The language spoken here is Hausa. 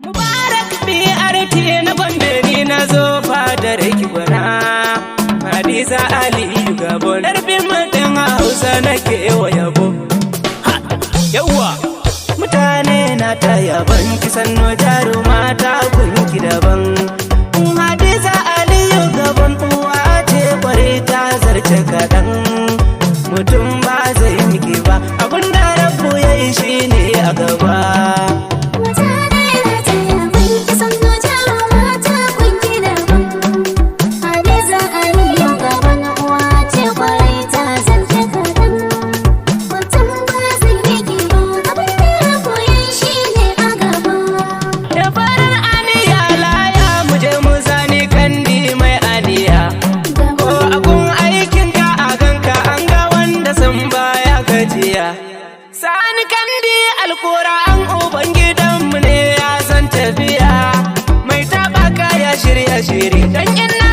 Mubarak BRT na Gombe, ni na zo fadar ki gwana. Hadiza Aliyu Gabon, ɗarfin mutum Hausa nake wa yabo. Ha! Yawwa! Mutane na ta yaban ki, sanno jaruma ta gunki daban. Hadiza Aliyu Gabon uwa ce kware, ta zarce kaɗan. Mutum ba zai miki ba, abinda Rabbu ya yi shine a gaba. Mutane na ta yaban ki, sannu jaruma ta kunki daban. Hadiza Aliyu Gabon uwa ce kwarai, ta zarce kaɗan. Mutum ba zai miki ba, abin da Rabbu ya yi shi ne a gaba. Da farar aniya laya mu je mu zani kandi mai aniya. Ko abun aikin ka a ganka an ga wanda san baya gajiya. Sani Kandi, alƙur'an ubangidanmu ne ya san tafiya. Mai taɓa kaya shirya shiri dan ina